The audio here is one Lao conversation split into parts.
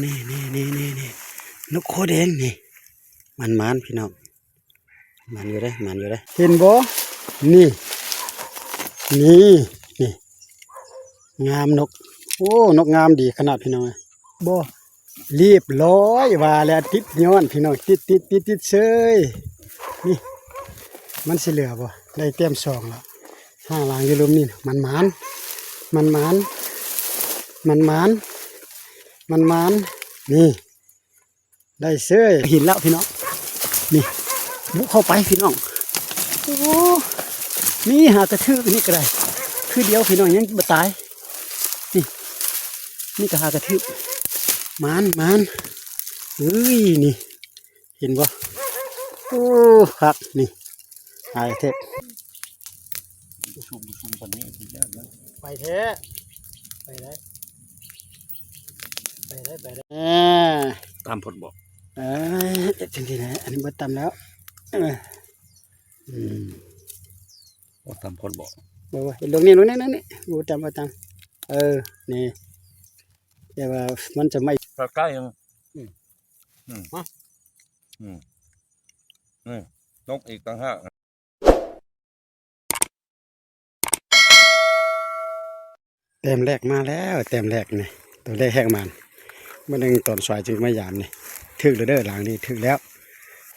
ນີ້ໆໆໆ ນົກຄໍແດງນີ້ ໝານໆ ພີ່ນ້ອງ ໝານຢູ່ເດ້ ໝານຢູ່ເດ້ ເຫັນບໍ່ ນີ້ ນີ້ ນີ້ ງາມນົກ ໂອ້ ນົກງາມດີຂະໜາດ ພີ່ນ້ອງເອີຍ ບໍ່ ລຽບຮ້ອຍ ວ່າແລ້ວຕິດຍ້ອນ ພີ່ນ້ອງ ຕິດ ຕິດ ຕິດ ຕິດເຊີຍ ນີ້ ມັນຊິເຫຼືອບໍ່ ໄດ້ແຕ້ມສອງແລ້ວ ຫ້າຫຼັງຢູ່ລຸ່ມນີ້ ໝານໆ ໝານໆ ໝານໆ ໝານໆ ນີ້ ໄດ້ເຊີຍ ເຫັນແລ້ວພີ່ນ້ອງ ນີ້ ບຸເຂົ້າໄປພີ່ນ້ອງ ໂອ້ ນີ້ຫາກະຖືກ ນີ້ກະໄດ້ ຄືດຽວພີ່ນ້ອງ ຍັງບໍ່ຕາຍ ນີ້ ນີ້ກະຫາກະຖືກ ໝານ ໝານ ເອີຍ ນີ້ ເຫັນບໍ່ ໂອ້ ຄັກ ນີ້ ຫຼາຍແທ້ ສູງ ສູງປານນີ້ ໄປແທ້ ໄປໄດ້ ໄປໄດ້ ໄປໄດ້ ອ່າ ຕຳໂພດບໍ່ ເອີ ເຮັດຈັ່ງຊີ້ແຫຼະ ອັນນີ້ບໍ່ຕຳແລ້ວ ເອີ ອືມ ບໍ່ຕຳໂພດບໍ່ ບໍ່ ເຮັດລົງນີ້ ລົງນີ້ ນີ້ ບໍ່ຕຳ ບໍ່ຕຳ ເອີ ນີ້ ແຕ່ວ່າມັນຈະໄໝ້ ໃກ້ໆ ອືມ ອືມ ມາ ອືມ ນີ້ ນົກອີກຕ່າງຫາກ ແຕ້ມແລກມາແລ້ວ ແຕ້ມແລກນີ້ ໂຕແລກແຮງໝານ ມື້ໜຶ່ງຕອນສວາຍຈຶ່ງມາຢາມນີ້ ຖືກແລ້ວເດີ ຫຼັງນີ້ຖືກແລ້ວ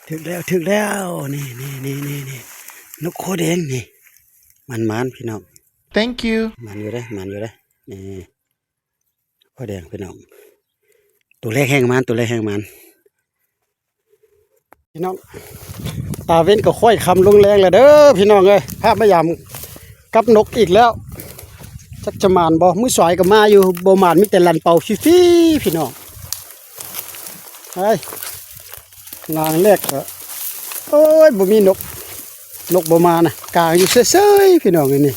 ຖືກແລ້ວ ຖືກແລ້ວ ນີ້ໆໆໆ ນົກຄໍແດງນີ້ ໝານໆ ພີ່ນ້ອງ Thank you ໝານຢູ່ເດ້ ໝານຢູ່ເດ້ ນີ້ ພໍ່ແດງພີ່ນ້ອງ ໂຕແລກແຮງໝານ ໂຕແລກແຮງໝານ ພີ່ນ້ອງ ຕາເວັນກໍຄ້ອຍຄ່ຳລົງແລງແລ້ວເດີພີ່ນ້ອງເອີຍ ພາມາຢາມກັບນົກອີກແລ້ວ ຈັກຈະໝານບໍ່ ມື້ສວາຍກໍມາຢູ່ ບໍ່ໝານ ມີແຕ່ລັນເປົ່າຟຣີໆ ພີ່ນ້ອງ ໄປ ລາງແລກກໍ ໂອ້ຍ ບໍ່ມີນົກ ນົກບໍ່ມານະ ກາງຢູ່ເຊີຍໆ ພີ່ນ້ອງເອີຍ ນີ້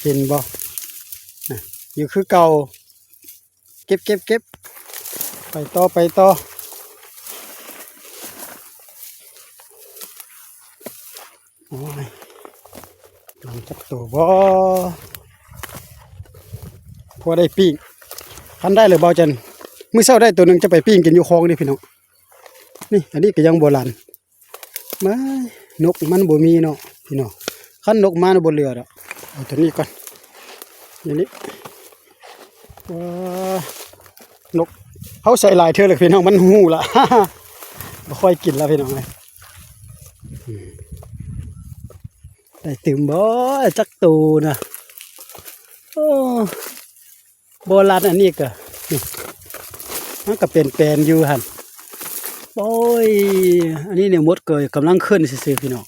ເຫັນບໍ່ ນະ ຢູ່ຄືເກົ່າ ເກັບ ເກັບ ເກັບ ໄປຕໍ່ ໄປຕໍ່ ໂອ້ຍ ມັນຈັກໂຕບໍ່ ພໍໄດ້ປີ້ງ ຄັນໄດ້ແລ້ວ ເບົາຈັນ ມື້ເຊົ້າໄດ້ໂຕໜຶ່ງ ຈະໄປປີ້ງກິນຢູ່ຄອງເດ້ພີ່ນ້ອງ ນີ້ ອັນນີ້ກໍຍັງບໍ່ລັນ ມາ ນົກມັນບໍ່ມີເນາະພີ່ນ້ອງ ຄັນນົກມານະບໍ່ເຫຼືອດອກ ເອົາໂຕນີ້ກ່ອນ ນີ້ນີ້ ວ້າ ນົກ ເຮົາໃສ່ຫຼາຍເທື່ອແລ້ວພີ່ນ້ອງ ມັນຮູ້ລະ ບໍ່ຄ່ອຍກິນລະພີ່ນ້ອງເອີຍ ອືມ ໄດ້ຕື່ມບໍ່ ຈັກໂຕນະ ໂອ້ ບໍ່ລັນ ອັນນີ້ກະ ນີ້ ມັນກະເປັນແປນຢູ່ຫັ້ນ ໂອ້ຍ ອັນນີ້ນີ້ມົດກໍກຳລັງຂຶ້ນຊື່ໆ ພີ່ນ້ອງ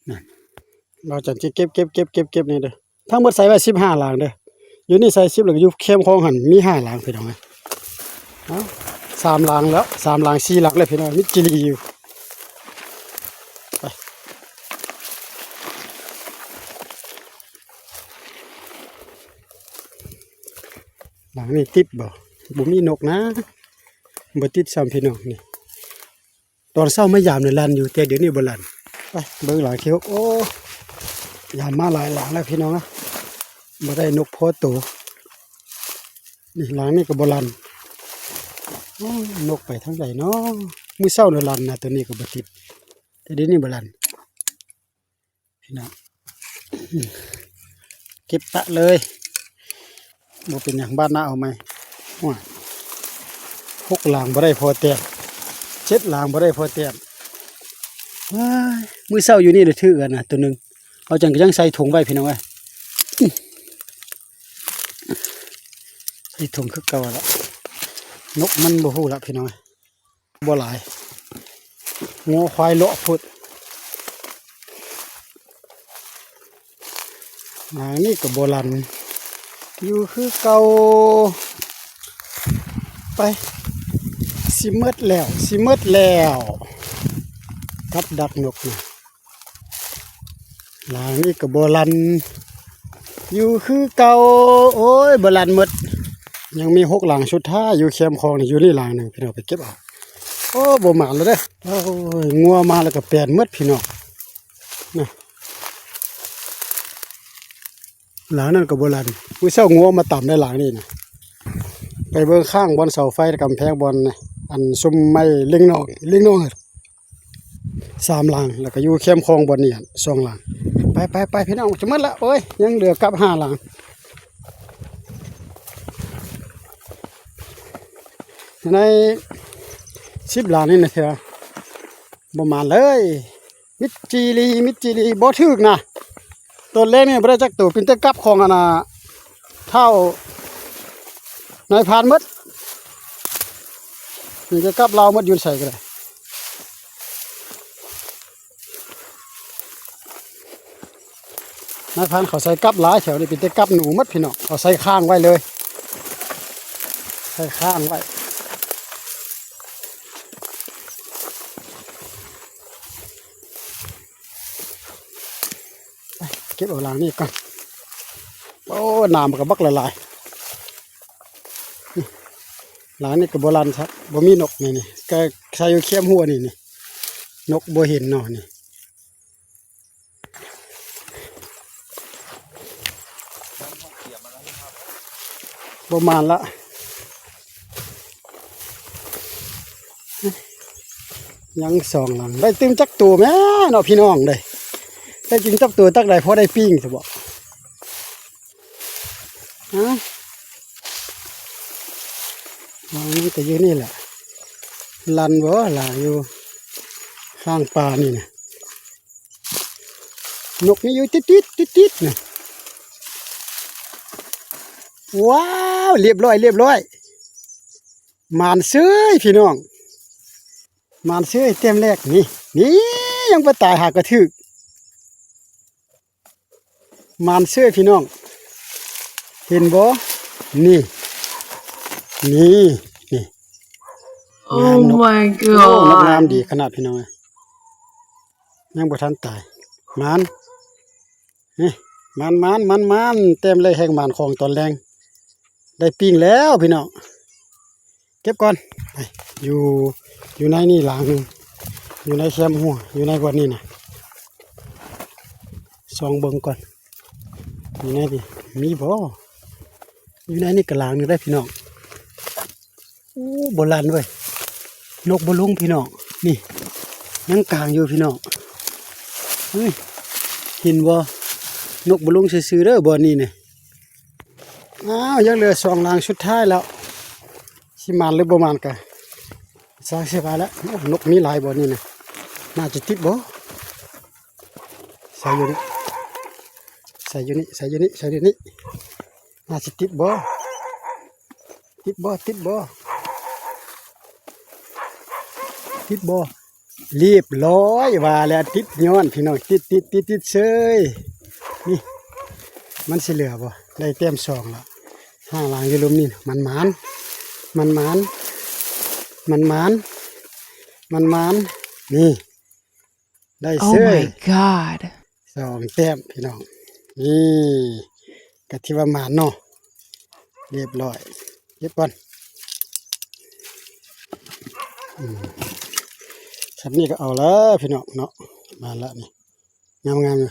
ນັ້ນ ເຮົາຈະເກັບ ເກັບ ເກັບ ເກັບ ເກັບນີ້ເດີ ທັງໝົດໃສ່ໄວ້ສິບຫ້າຫຼັງເດີ ຢູ່ນີ້ໃສ່ສິບ ແລ້ວກໍຢູ່ແຄມຂອງຫັ້ນມີຫ້າຫຼັງ ພີ່ນ້ອງເອີຍ ເອົ້າ ສາມຫຼັງແລ້ວ ສາມຫຼັງ ສີ່ຫຼັງແລ້ວ ພີ່ນ້ອງ ມີຈີລີຢູ່ ໄປ ຫຼັງນີ້ຕິດບໍ່ ບໍ່ມີນົກນະ ບໍ່ຕິດຊ້ຳ ພີ່ນ້ອງ ນີ້ ຕອນເຊົ້າມາຢາມນີ້ລັນຢູ່ ແຕ່ດຽວນີ້ບໍ່ລັນ ໄປເບິ່ງຫຼັງທີຫົກ ໂອ້ ຢາມມາຫຼາຍຫຼັງແລ້ວພີ່ນ້ອງ ບໍ່ໄດ້ນົກພໍໂຕ ນີ້ຫຼັງນີ້ກໍບໍ່ລັນ ໂອ້ ນົກໄປທາງໃດເນາະ ມື້ເຊົ້ານີ້ລັນນະ ໂຕນີ້ກໍບໍ່ຕິດ ແຕ່ດຽວນີ້ບໍ່ລັນ ພີ່ນ້ອງ ເກັບປະເລີຍ ບໍ່ເປັນຫຍັງ ບາດໜ້າເອົາໃໝ່ ໂອ້ຍ ຫົກຫຼັງບໍ່ໄດ້ພໍແຕ້ມ ເຈັດຫຼັງບໍ່ໄດ້ພໍແຕ້ມ ວ້າຍ ມື້ເຊົ້າຢູ່ນີ້ລະຖືກແລ້ວນະ ໂຕໜຶ່ງ ເອົາຈັ່ງກໍຍັງໃສ່ຖົງໄວ້ ພີ່ນ້ອງເອີຍ ໃສ່ຖົງຄືເກົ່າລະ ນົກມັນບໍ່ຮູ້ລະ ພີ່ນ້ອງເອີຍ ບໍ່ຫຼາຍ ງົວຄວາຍເລາະໂພດ ອັນນີ້ກໍບໍ່ລັນ ຢູ່ຄືເກົ່າ ໄປ ຊິໝົດແລ້ວ ຊິໝົດແລ້ວ ກັບດັກນົກນະ ຫຼັງນີ້ກໍບໍ່ລັນ ຢູ່ຄືເກົ່າ ໂອ້ຍ ບໍ່ລັນໝົດ ຍັງມີຫົກຫຼັງສຸດທ້າຍຢູ່ແຄມຂອງນີ້ ຢູ່ນີ້ຫຼັງໜຶ່ງ ພີ່ນ້ອງໄປເກັບເອົາ ໂອ້ ບໍ່ໝານແລ້ວເດີ ໂອ້ຍ ງົວມາແລ້ວກໍແປນໝົດ ພີ່ນ້ອງ ນະ ຫຼັງນັ້ນກໍບໍ່ລັນ ມື້ເຊົ້າງົວມາຕຳໄດ້ຫຼັງນີ້ນະ ໄປເບິ່ງຂ້າງບ່ອນເສົາໄຟ ແລະ ກຳແພງບ່ອນ ອັນ ຊຸມໄມ້ເຫຼັ້ງນອກ ເຫຼັ້ງນອກ ສາມຫຼັງ ແລ້ວກໍຢູ່ແຄມຂອງບ່ອນນີ້ ສອງຫຼັງ. ໄປ ໄປ ໄປ ພີ່ນ້ອງ ຈະໝົດລະ. ໂອ້ຍ ຍັງເຫຼືອກັບຫ້າຫຼັງ ໃນສິບຫຼັງນີ້ນະ ເທື່ອບໍ່ມານເລີຍ. ມິດຈີລີ ມິດຈີລີ ບໍ່ຖືກນະ. ຕອນແລກນີ້ບໍ່ໄດ້ຈັກໂຕ ເປັນແຕ່ກັບຂອງອັນນ່າ ທ້າວນາຍພານໝົດ. ນີ້ກໍກັບລາວໝົດ ຢູ່ໃສກໍໄດ້. ນາຍພານເຂົາໃສ່ກັບຫຼາຍ ແຖວນີ້ເປັນແຕ່ກັບໜູໝົດ ພີ່ນ້ອງ. ເຂົາໃສ່ຄ້າງໄວ້ເລີຍ ໃສ່ຄ້າງໄວ້. ເກັບເອົາຫຼັງນີ້ກ່ອນ. ໂອ້ ໜາມກໍບັກຫຼາຍໆ. ຫຼັງນີ້ກໍບໍ່ລັ່ນຊະ ບໍ່ມີນົກນີ້ ນີ້ ກໍໃສ່ຢູ່ແຄມຮົ້ວນີ້ ນີ້ ນົກບໍ່ເຫັນເນາະ ນີ້. ບໍ່ມານລະ ຍັງສອງຫຼັງ. ໄດ້ຕື່ມຈັກໂຕແມ້ເນາະ ພີ່ນ້ອງເດ້. ໄດ້ຕື່ມຈັກໂຕຕັກໃດ ພໍໄດ້ປີ້ງຊະບໍ? ຮະ? ມັນກໍຢູ່ນີ້ແຫຼະ. ລັ່ນບໍ່ ຫຼາຍຢູ່ຂ້າງປ່ານີ້ນະ. ນົກນີ້ຢູ່ຕິດໆ ຕິດໆ ນະ. ວ້າວ ລຽບຮ້ອຍ ລຽບຮ້ອຍ. ໝານເສີຍ ພີ່ນ້ອງ ໝານເສີຍ. ແຕ້ມແລກນີ້ ນີ້ ຍັງບໍ່ຕາຍ ຫາກະຖືກ. ໝານເສີຍ ພີ່ນ້ອງ ເຫັນບໍ່? ນີ້ ນີ້ ນີ້. Oh my god ໂອ້ ນົກງາມດີຂະໜາດ ພີ່ນ້ອງເອີຍ. ຍັງບໍ່ທັນຕາຍ ໝານ ນີ້ ໝານ ໝານ ໝານ ໝານ. ແຕ້ມແລກແຫ່ງໝານຂອງຕອນແລງ ໄດ້ປີ້ງແລ້ວ ພີ່ນ້ອງ. ເກັບກ່ອນ ໄປ ຢູ່ ຢູ່ໃນນີ້ຫຼັງໜຶ່ງ ຢູ່ໃນແຄມຮົ້ວ ຢູ່ໃນບ່ອນນີ້ນະ. ສ່ອງເບິ່ງກ່ອນ ຢູ່ໃນນີ້ມີບໍ່? ຢູ່ໃນນີ້ກໍຫຼັງໜຶ່ງໄດ໋ ພີ່ນ້ອງ. ໂອ້ ບໍ່ລັ່ນເວີຍ ນົກບໍ່ລົງ ພີ່ນ້ອງ. ນີ້ ຍັງກາງຢູ່ ພີ່ນ້ອງ. ເຮີ້ຍ ເຫັນບໍ່? ນົກບໍ່ລົງຊື່ໆ ເດີ ບ່ອນນີ້ນະ. ອ້າວ ຍັງເຫຼືອສອງຫຼັງສຸດທ້າຍແລ້ວ ຊິໝານຫຼືບໍ່ໝານກະຊ່າງເສຍວ່າແຫຼະ. ໂອ້ ນົກມີຫຼາຍບໍ່ນີ້ນະ ໜ້າຈະຕິດບໍ່? ໃສ່ຢູ່ນີ້ ໃສ່ຢູ່ນີ້ ໃສ່ຢູ່ນີ້ ໃສ່ຢູ່ນີ້. ໜ້າຊິຕິດບໍ່? ຕິດບໍ່? ຕິດບໍ່? ຕິດບໍ່? ລຽບຮ້ອຍ ວ່າແລ້ວຕິດຍ້ອນ ພີ່ນ້ອງ ຕິດ ຕິດ ຕິດ ຕິດເສີຍ. ນີ້ ມັນຊິເຫຼືອບໍ່? ໄດ້ແຕ້ມສອງແລ້ວ ຫ້າຫຼັງຢູ່ລຸ່ມນີ້. ໝານໆ ໝານໆ ໝານໆ ໝານໆ ນີ້ ໄດ້ເສີຍ. Oh my god ສອງແຕ້ມ ພີ່ນ້ອງ. ນີ້ ກະຖືວ່າໝານເນາະ ລຽບຮ້ອຍ. ເກັບກ່ອນ ອືມ ຊ່ຳນີ້ກໍເອົາແລ້ວ ພີ່ນ້ອງເນາະ. ມາລະນີ້ ງາມໆ ຢູ່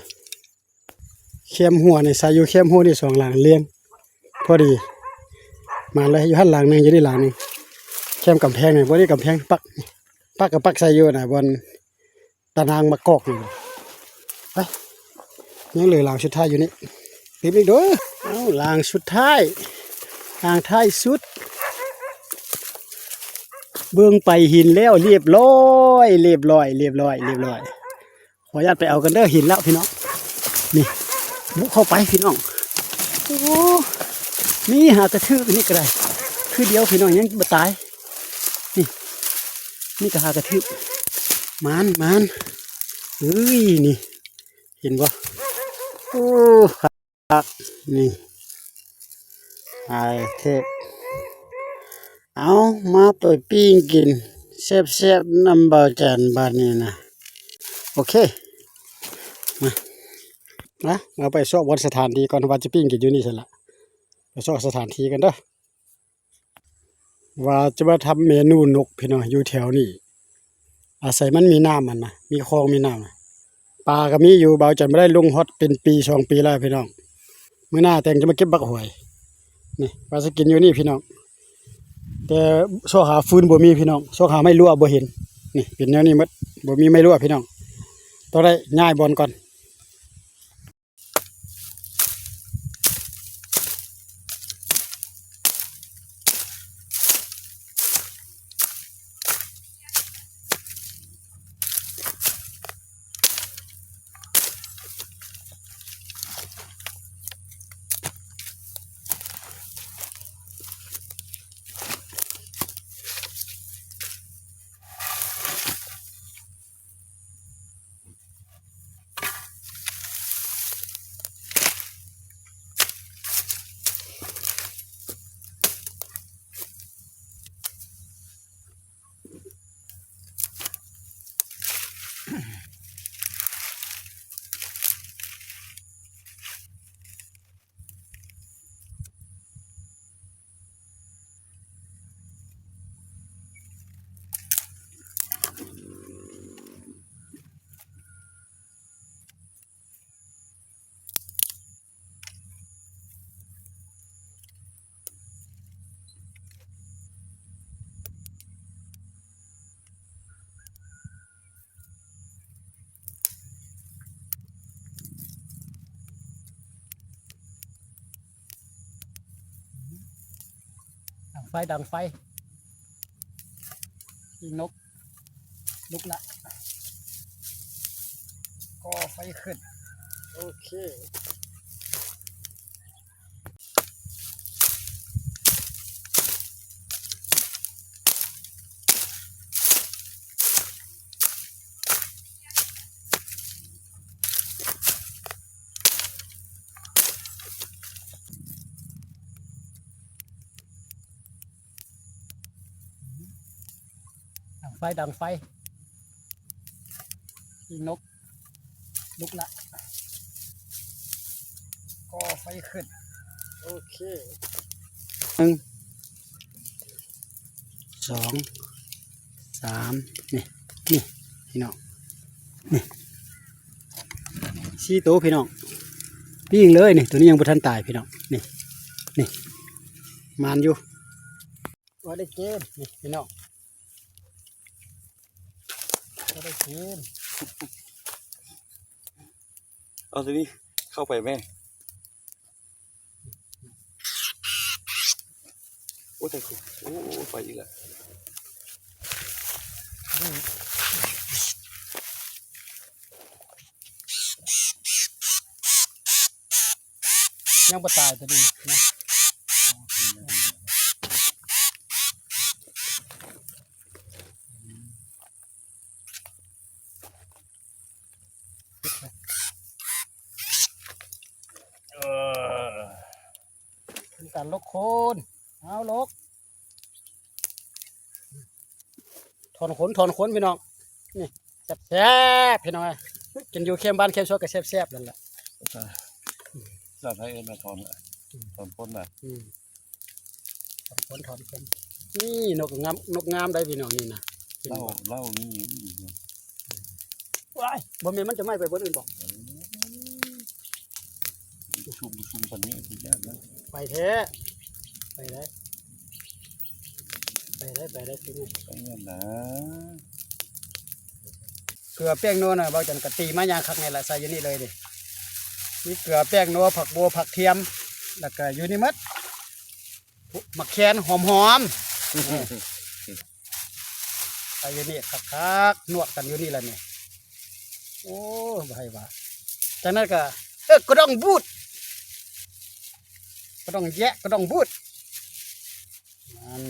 ແຄມຮົ້ວນີ້ ໃສ່ຢູ່ແຄມຮົ້ວນີ້ສອງຫຼັງລຽງ ພໍດີ ມາເລີຍ. ຢູ່ຫັ້ນຫຼັງໜຶ່ງ ຢູ່ນີ້ຫຼັງໜຶ່ງ ແຄມກຳແພງນີ້ ບໍ່ໄດ້ກຳແພງປັກ ປັກກໍປັກໃສ່ຢູ່ນະ ບ່ອນ ຕານາງມາກອກຢູ່. ໄປ ຍັງເຫຼືອຫຼັງສຸດທ້າຍຢູ່ນີ້ ຕິດອີກເດີ. ເອົ້າ ຫຼັງສຸດທ້າຍ ຫຼັງທ້າຍສຸດ ເບິ່ງໄປເຫັນແລ້ວ ລຽບຮ້ອຍ ລຽບຮ້ອຍ ລຽບຮ້ອຍ ລຽບຮ້ອຍ. ຂໍອະນຸຍາດໄປເອົາກັນເດີ ເຫັນແລ້ວ ພີ່ນ້ອງ. ນີ້ ບຸກເຂົ້າໄປ ພີ່ນ້ອງ. ໂອ້ ນີ້ຫາກະຖືກ ນີ້ກໍໄດ້ ຄືດຽວ ພີ່ນ້ອງ ຍັງບໍ່ຕາຍ. ນີ້ ນີ້ກໍຫາກະຖືກ ໝານ ໝານ. ເອີຍ ນີ້ ເຫັນບໍ່? ໂອ້ ຄັກ ນີ້ ອາຍເທບ. ເອົາ ມາໄປປີ້ງກິນແຊບໆ ນຳບ່າວຈັນບາດນີ້ນະ. ໂອເຄ ມາ ມາ ເອົາໄປຊອກບ່ອນສະຖານທີ່ກ່ອນ ວ່າຈະປີ້ງກິນຢູ່ນີ້ຊັ້ນລະ. ໄປຊອກສະຖານທີ່ກັນເດີ. ວ່າຈະມາທຳເມນູນົກ ພີ່ນ້ອງ ຢູ່ແຖວນີ້ ອາໄສມັນມີນ້ຳຫັ້ນນະ ມີຄອງມີນ້ຳ. ປາກໍມີຢູ່ ບ່າວຈັນບໍ່ໄດ້ລົງຮອດເປັນປີສອງປີແລ້ວ ພີ່ນ້ອງ. ມື້ໜ້າແຕ່ງຈະມາເກັບບັກຫອຍ ນີ້ ວ່າຊິກິນຢູ່ນີ້ ພີ່ນ້ອງ. ແຕ່ຊອກຫາຟືນບໍ່ມີພີ່ນ້ອງ ຊອກຫາໄມ້ລົວະບໍ່ເຫັນ. ນີ້ເປັນແນວນີ້ໝົດ ບໍ່ມີໄມ້ລົວະພີ່ນ້ອງ ຕ້ອງໄດ້ຍ້າຍບ່ອນກ່ອນ. ດັງໄຟ ດັງໄຟ ອີ່ນົກລຸກລະ ກໍ່ໄຟຂຶ້ນ ໂອເຄ. ດັງໄຟ ດັງໄຟ ອີ່ນົກລຸກລະ ກໍ່ໄຟຂຶ້ນ ໂອເຄ. ໜຶ່ງ ສອງ ສາມ ນີ້ ນີ້ພີ່ນ້ອງ ນີ້ ສີ່ໂຕພີ່ນ້ອງ ປີ້ງເລີຍນີ້. ໂຕນີ້ຍັງບໍ່ທັນຕາຍພີ່ນ້ອງ ນີ້ ນີ້ ໝານຢູ່. ບໍ່ໄດ້ກິນ ນີ້ພີ່ນ້ອງ ບໍ່ໄດ້ກິນ. ເອົາໂຕນີ້ເຂົ້າໄປແມ່. ໂອ້ ຕາຍ ໂອ້ ໄປອີກແລ້ວ. ຍັງບໍ່ຕາຍໂຕນີ້ນະ. ເອີ ເປັນການລົກໂຄນ ເອົາລົກ ຖອນຂົນ ຖອນຂົນພີ່ນ້ອງ ນີ້ແຊບໆ ພີ່ນ້ອງເອີຍ ກິນຢູ່ເຄມບ້ານເຄມສວນກໍແຊບໆ ນັ້ນແຫຼະ. ອ່າ ສາວໄທເອີ້ນວ່າຖອນ ອືມ ຖອນຂົນນະ ອືມ ຖອນຂົນ ຖອນຂົນ. ນີ້ນົກງາມ ນົກງາມໄດ໋ພີ່ນ້ອງ ນີ້ນະ ເຫັນບໍ່? ເຫຼົ້າ ເຫຼົ້ານີ້ ວ້າຍ ບໍ່ແມ່ນມັນຈະໄໝ້ໄປບ່ອນອື່ນບໍ່? ເອີ ຊຸມ ຊຸມປານນີ້ຄືຍາກນະ. ໄປແທ້ ໄປໄດ້ ໄປໄດ້ ໄປໄດ້ ໄປແມ່ນນະ. ເກືອແປ້ງນົວນະ ເບົາຈັນກະຕີມາຢ່າງຄັກນີ້ລະ ໃສ່ຢູ່ນີ້ເລີຍນີ້ ມີເກືອແປ້ງນົວ ຜັກບົວ ຜັກທຽມ ແລ້ວກະຢູ່ນີ້ໝົດ. ໝາກແຄນຫອມໆ ໃສ່ຢູ່ນີ້ຄັກໆ ນວດກັນຢູ່ນີ້ລະນີ້. ໂອ້ ບໍ່ໃຫ້ວ່າ ຈາກນັ້ນກໍ ເອີ ກະດອງບູດ ກະດອງແຍະ ກະດອງບູດ ນັ້ນ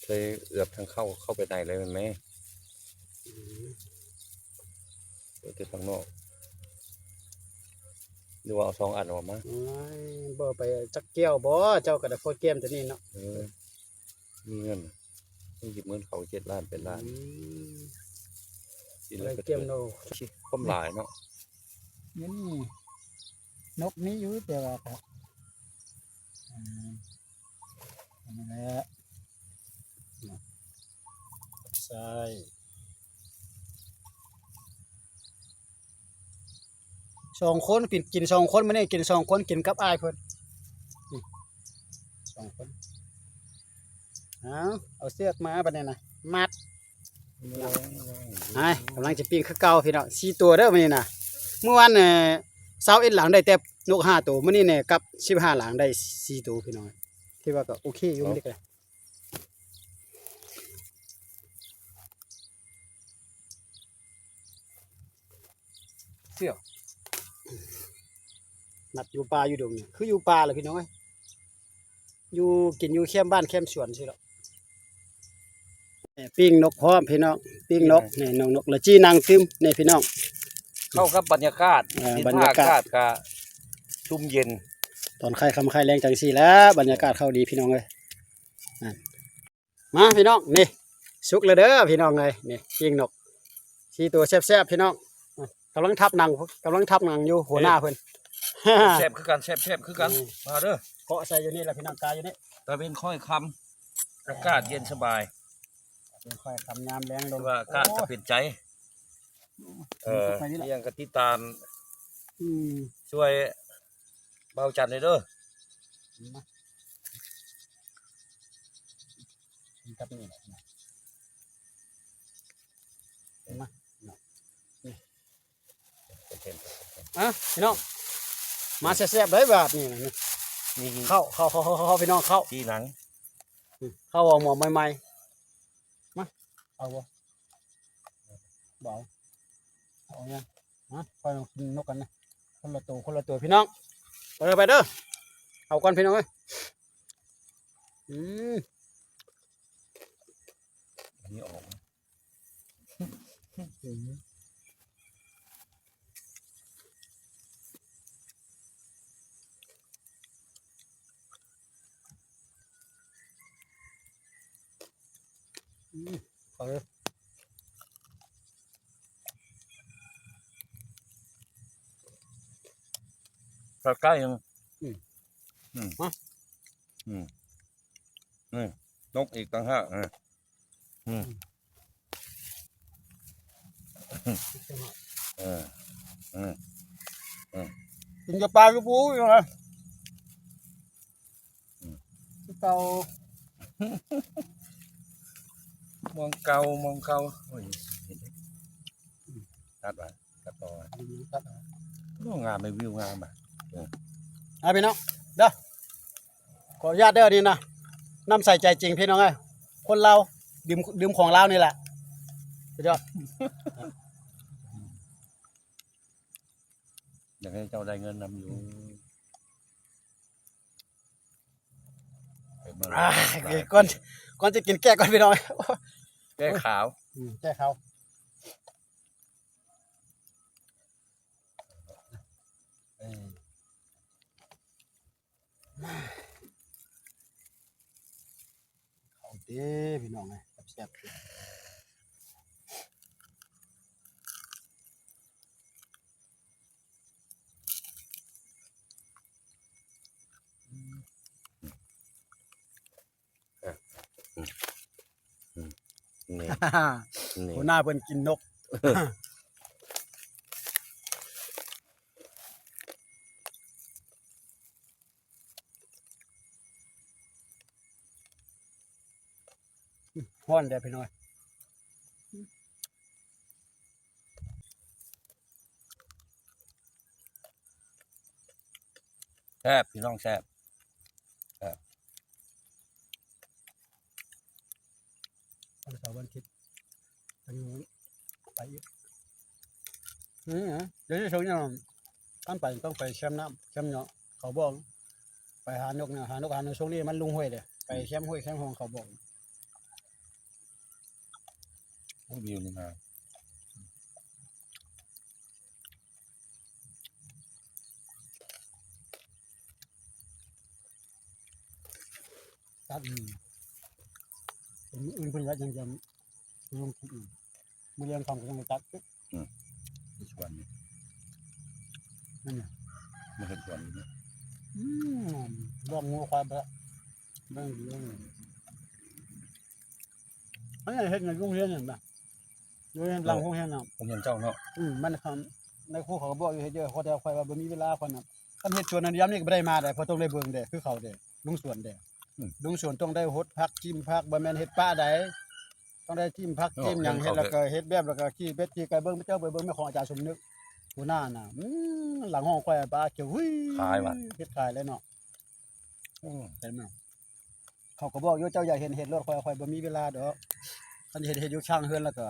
ໃສ່ເອືອບທາງເຂົ້າ ເຂົ້າໄປໃນເລີຍແມ່ນແມ? ອືມ ເອົາແຕ່ທາງນອກ ຫຼືວ່າເອົາສອງອັນອອກມາ? ໂອ້ຍ ບໍ່ໄປຈັກແກ້ວບໍ່ ເຈົ້າກໍໄດ້ພໍແກ້ມແຕ່ນີ້ເນາະ. ເອີ ມີເງິນ ເງິນເກັບເງິນເຂົາເຈັດລ້ານແປດລ້ານ. ອືມ ກິນແລ້ວກໍ ໄດ້ແກ້ມເນາະ ຄວາມຫຼາຍເນາະ. ນີ້ນົກມີຢູ່ ແຕ່ວ່າກໍ ອືມ ອັນນີ້ແຫຼະ ໃສ່ ສອງຄົນ ກິນ ກິນສອງຄົນ ມື້ນີ້ກິນສອງຄົນ ກິນກັບອ້າຍເພິ່ນ ນີ້ ສອງຄົນ. ເອົາ ເອົາເຊືອກມາບັດນີ້ນະ ມັດ ອ້າຍ ກຳລັງຈະປີ້ງຄືເກົ່າພີ່ນ້ອງ ສີ່ຕົວເດີມື້ນີ້ນະ. ມື້ວານ ເອີ ຊາວເອັດຫຼັງ ໄດ້ແຕ່ນົກຫ້າໂຕ ມື້ນີ້ນີ້ກັບສິບຫ້າຫຼັງ ໄດ້ສີ່ໂຕພີ່ນ້ອງ ຖືວ່າກໍໂອເຄຢູ່ມື້ນີ້ກໍໄດ້. ເຊືອກ ມັດຢູ່ປ່າຢູ່ດົງນີ້ ຄືຢູ່ປ່າແຫຼະພີ່ນ້ອງເອີຍ ຢູ່ ກິນຢູ່ແຄມບ້ານແຄມສວນຊີ້ແຫຼະ. ປີ້ງນົກພ້ອມພີ່ນ້ອງ ປີ້ງນົກ ນີ້ນ້ອງນົກ ລະຈີ່ນັ່ງຕື່ມ ນີ້ພີ່ນ້ອງ ເຂົ້າກັບບັນຍາກາດ ເອີ ບັນຍາກາດ ດິນຟ້າອາກາດກະຊຸ່ມເຢັນ ຕອນຄ້າຍຄ່ຳຄ້າຍແລງຈັ່ງຊີ້ແຫຼະ ບັນຍາກາດເຂົ້າດີພີ່ນ້ອງເອີຍ ນັ້ນ. ມາພີ່ນ້ອງ ນີ້ສຸກແລ້ວເດີພີ່ນ້ອງເອີຍ ນີ້ປີ້ງນົກສີ່ຕົວແຊບໆ ພີ່ນ້ອງ ກຳລັງທັບໜັງ ກຳລັງທັບໜັງຢູ່ຫົວໜ້າເພິ່ນ ແຊບຄືກັນ ແຊບໆ ຄືກັນ ອືມ ມາເດີ ເກາະໃສ່ຢູ່ນີ້ລະພີ່ນ້ອງ ກາຢູ່ນີ້ ຕາເວັນຄ້ອຍຄ່ຳ ອາກາດເຢັນສະບາຍ ຕາເວັນຄ້ອຍຄ່ຳຍາມແລງລົງ ວ່າອາກາດກະເປັນໃຈ ໂອ້ຍ ເອີ ອີ່ຫຍັງກະຕິດຕາມ ອືມ ຊ່ວຍເບົາຈັນແດ່ເດີ ມາ ກິນກັບນີ້ແຫຼະ ມາ ນີ້ ອ່ະ ພີ່ນ້ອງ ມາແຊບໆ ໄດ້ບາດນີ້ນະ ນີ້ ນີ້ ເຂົ້າ ເຂົ້າ ເຂົ້າ ເຂົ້າ ເຂົ້າ ພີ່ນ້ອງ ເຂົ້າ ທີ່ຫຼັງ ອືມ ເຂົ້າອອກໝໍ້ໃໝ່ໆ ມາ ເອົາບໍ່? ບໍ່ເອົາ ເອົາຫຍັງ? ມາ ຂ້ອຍກິນນົກກັນນະ ຄົນລະໂຕ ຄົນລະໂຕ ພີ່ນ້ອງ ໄປເດີ ໄປເດີ ເອົາກ່ອນ ພີ່ນ້ອງເອີຍ ອືມ ອັນນີ້ອອກ ອືມ ເຂົ້າເລີຍ ໃກ້ໆ ອືມ ອືມ ມາ ອືມ ນີ້ ນົກອີກຕ່າງຫາກ ອືມ ອືມ ເອີ ເອີ ເອີ ກິນຈະປາຢູ່ປູຢູ່ນະ ອືມ ຄືເກົ່າ ມອງເກົ່າ ມອງເກົ່າ ໂອ້ຍ ຕັດວ່າ ຕັດຕໍ່ວ່າ ຕັດ ໂອ້ ງາມເລີຍ ວິວງາມ ເອີ ອ່ະ ພີ່ນ້ອງ ເດີ ຂໍອະນຸຍາດເດີ ນີ້ນະ ນ້ຳໃສໃຈຈິງພີ່ນ້ອງເອີຍ ຄົນລາວ ດື່ມ ດື່ມຂອງລາວນີ້ແຫຼະ ສຸດຍອດ ຢາກໃຫ້ເຈົ້າໄດ້ເງິນນຳຢູ່ ອືມ ເກັບມາ ອ່າ ຫຼາຍ ກ່ອນ ກ່ອນຈະກິນແກະກ່ອນພີ່ນ້ອງ ແກະຂາວ ອືມ ແກະຂາວ ເອີ ເຂົ້າເດ້ພີ່ນ້ອງເອີຍ ແຊບໆ ນີ້ ນີ້ ຫົວໜ້າເພິ່ນກິນນົກ ຮ້ອນແດ່ພີ່ນ້ອງ ແຊບ ພີ່ນ້ອງ ແຊບ ແຊບ ວັນເສົາວັນອາທິດ ໄປອີກ ອືມ ດຽວນີ້ຊ່ວງນີ້ ຄັນໄປຕ້ອງໄປແຄມນ້ຳ ແຄມເຍາະ ເຂົາບອກ ໄປຫານົກນະ ຫານົກ ຫານົກ ຊ່ວງນີ້ມັນລົງຫ້ວຍເດ້ ໄປແຄມຫ້ວຍແຄມຮ່ອງເຂົາບອກ ໂອ້ ວິວນີ້ງາມ ຕັດ ອືມ ມື້ອື່ນເພິ່ນວ່າຍັງຈະລົງຄລິບອີກ ມື້ແລງຄ່ຳກໍຍັງໄດ້ຕັດ ອືມ ຢູ່ສວນນີ້ ນັ້ນນະ ມາເຮັດສວນຢູ່ນີ້ ອືມ ລອງງົວຄວາຍໄປລະ ເບິ່ງຢູ່ ອັນນີ້ເຮັດໃນໂຮງຮຽນນັ້ນນະ ຢູ່ຫຼັງໂຮງຮຽນນະ ໂຮງຮຽນເຈົ້າເນາະ ອືມ ມັນ ນາຍຄູເຂົາກໍບອກຢູ່ ເຮັດຢູ່ ເພາະແຕ່ຂ້ອຍວ່າບໍ່ມີເວລາ ຂ້ອຍນະ ຄັນເຮັດສວນນັ້ນ ຍາມນີ້ກໍບໍ່ໄດ້ມາເດ້ ເພາະຕ້ອງໄດ້ເບິ່ງເດ້ ຄືເຂົາເດ້ ລົງສວນເດ້ ອືມ ລົງສວນຕ້ອງໄດ້ຫົດຜັກ ຈິ້ມຜັກ ບໍ່ແມ່ນເຮັດປະໃດ ຕ້ອງໄດ້ຈິ້ມຜັກ ເນາະ ຈິ້ມຫຍັງ ເຫັນເຂົາ ເຮັດແລ້ວກໍເຮັດແບບ ແລ້ວກໍຂີ່ເບັດຂີ່ໄກ່ ເບິ່ງເຈົ້າໄປເບິ່ງແມ່ຂອງອາຈານສົມນຶກ ຫົວໜ້ານະ ອືມ ຫຼັງຫ້ອງຂ້ອຍປາຂຽວຫຸຍ ຂາຍວ່າ ເຮັດຂາຍແລ້ວເນາະ ອືມ ເຫັນບໍ່ ເຂົາກໍບອກຢູ່ ເຈົ້າຢ່າເຫັນເຮັດໂລດ ຂ້ອຍ ຂ້ອຍບໍ່ມີເວລາດອກ ຄັນເຮັດ ເຮັດຢູ່ຂ້າງເຮືອນ ແລ້ວກໍ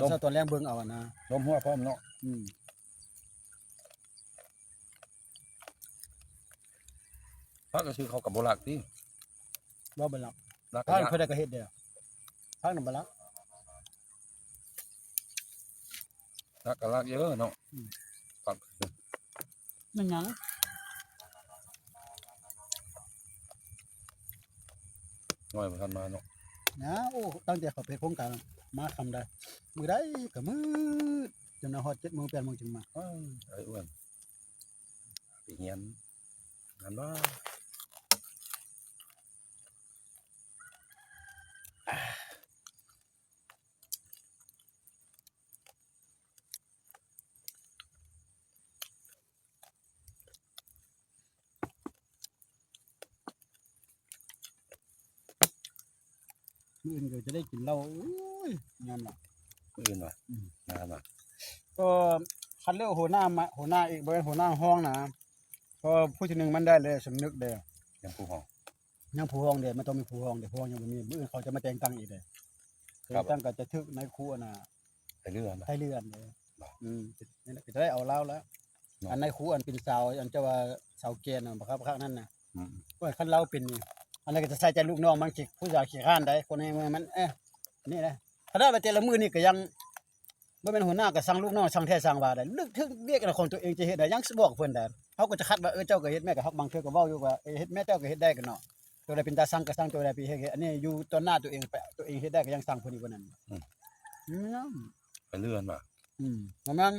ຕອນເຊົ້າຕອນແລງເບິ່ງເອົານະ ລົມຫົວພ້ອມເນາະ ອືມ ພັກກໍຄືເຂົາກໍບໍ່ລັກຕິ ບໍ່ ບໍ່ລັກ ລັກ ພັກ ກະ ເພິ່ນກໍເຮັດເດ້ ພັກນຳບໍ່ລັກ ລັກກໍລັກເດີເນາະ ອືມ ພັກ ແມ່ນຫຍັງ ນ້ອຍບໍ່ທັນມາເນາະ ນະ ໂອ້ ຕັ້ງແຕ່ເຂົາເຮັດໂຄງການມາຄ່ຳໃດ ມື້ໃດກໍມືດ ຈົນມາຮອດເຈັດໂມງ ແປດໂມງຈຶ່ງມາ ອ້າຍ ອ້າຍອ້ວນ ໄປຮຽນ ນັ້ນບໍ່ ມື້ອື່ນກໍຈະໄດ້ກິນເຫຼົ້າ ໂອ້ຍ ຍາມລະ ມື້ອື່ນຫວາ ອືມ ຍາມລະ ກໍຄັດເລືອກຫົວໜ້າມາ ຫົວໜ້າອີກ ບໍ່ແມ່ນຫົວໜ້າຫ້ອງນະ ເພາະຜູ້ທີໜຶ່ງມັນໄດ້ແລ້ວ ສົມນຶກເດ້ ຍັງຜູ້ຮອງ ຍັງຜູ້ຮອງເດ້ ມັນຕ້ອງມີຜູ້ຮອງເດ້ ຜູ້ຮອງຍັງບໍ່ມີ ມື້ອື່ນເຂົາຈະມາແຕ່ງຕັ້ງອີກເດ້ ແຕ່ງຕັ້ງກໍຈະຖືກນາຍຄູອັນນ່າ ໄທເລື່ອນ ໄທເລື່ອນເດ້ ບໍ່ ອືມ ນີ້ແຫຼະ ກໍຈະໄດ້ເອົາລາວແລ້ວ ເນາະ ອັນນາຍຄູອັນເປັນສາວ ອັນເຈົ້າວ່າສາວແກ່ນນະ ບັກຄັກໆນັ້ນນະ ອືມ ໂອ້ຍ ຄັນລາວເປັນນີ້ ອັນນັ້ນກໍຈະໃສ່ໃຈລູກນ້ອງມັນ ຂີ້ ຜູ້ສາວຂີ້ຄ້ານໃດ ຄົນໃນເມືອງມັນ ເອີ ນີ້ແຫຼະ ຂະໜາດວ່າແຕ່ລະມື້ນີ້ກໍຍັງ ບໍ່ແມ່ນຫົວໜ້າກໍສັ່ງລູກນ້ອງ ສັ່ງແທ້ສັ່ງວ່າໄດ້ ລຶກເຖິງວຽກຂອງຕົວເອງຈະເຮັດໄດ້ ຍັງບອກເພິ່ນໄດ້ ເຮົາກໍຈະຂັດວ່າ ເອີ ເຈົ້າກໍເຮັດ ແມ່ກໍຮັກບາງເທື່ອກໍເວົ້າຢູ່ວ່າ ເອີ ເຮັດແມ່ ເຈົ້າກໍເຮັດໄດ້ກໍເນາະ ຕົວໃດເປັນຕາສັ່ງກໍສັ່ງ ຕົວໃດໄປເຮັດ ອັນນີ້ຢູ່ຕໍ່ໜ້າຕົວເອງ ໄປ ຕົວເອງເຮັດໄດ້ກໍຍັງສັ່ງເພິ່ນອີກວ່ານັ້ນ ອືມ ອືມ ໄປເລື່ອນວ່າ ອືມ ປະມານ